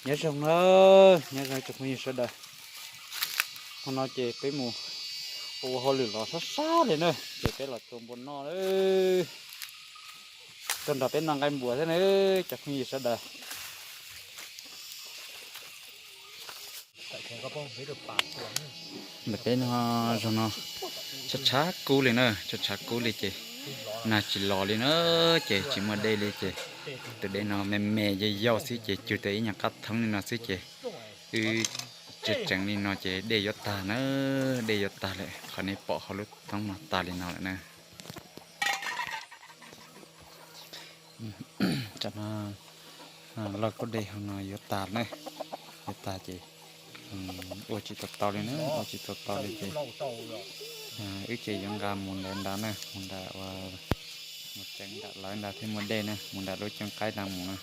Nyob zoo na, nyob zoo tsoom phooj ywg sawv daws. Hmo no ces peb mus ua hauj lwm los sab sab li na, ces peb los tua npua noj na. Tuaj nrog peb noj nqaij npua thiab na, cov phooj ywg sawv daws. Ntawm peb no, zog no tshav tshav kub li na, tshav tshav kub li ces nag tsis los li na, ces tsis muaj dej li ces tus dej no me me yau yau xwb ces cug tau ib nyuag qab thoob li no xwb ces wb tseev tseev li no ces dej yuav tag na, dej yuav tag lawm, qhov nej pom hauv lub thoob no tag li no lawm na. Tam no loj kub dej hauv no yuav tag na, yuav tag ces ua tsis tau tau li na, ua tsis tau tau li ces wb ces yuav nqa mus ntawd nrad na, mus nram ua, mus tseev nram lawv nrad thiaj muaj dej na, mus nram lub cooj qaib nrad mus na.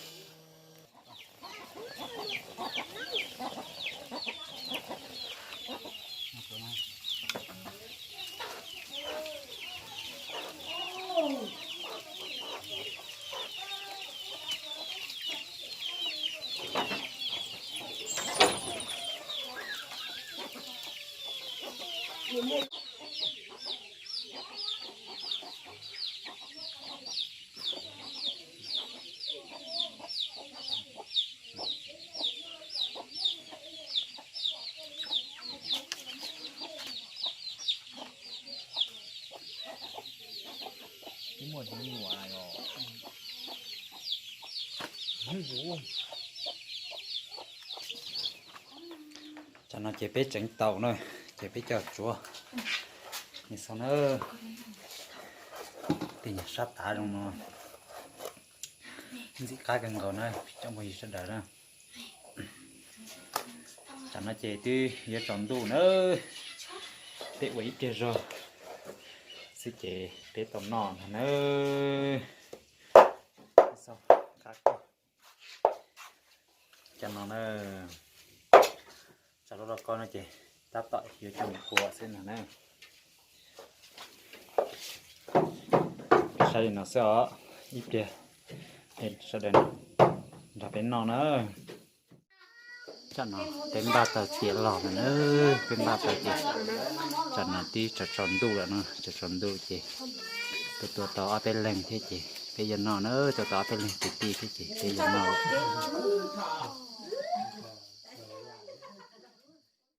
Tam no ces peb tseev taum na, ces peb coj tsuav. Ni xav na, tej nyuag sab tav zoo no ntxim qab kawg nkaus na, tsoom phooj ywg sawv daws na. Tam no ces twb yuav tsaus ntuj na, peb ua ib pliag zog xwb ces peb tau noj no na. Tam no na, tsaus lub lauj kaub no ces tab tom yuav coj mus ua xwb no na. Saib li no xwb os, ib pliag sawv daws nrog peb noj na. Tam no peb npaj tau tiav los lawm na, peb npaj tau ces tam no twb tsaus tsaus ntuj lawm no, tsaus tsaus ntuj ces tua tua tau ob peb leeg thiab ces peb yuav noj na, tua tau ob peb leeg kwv tij thiab ces peb yuav noj.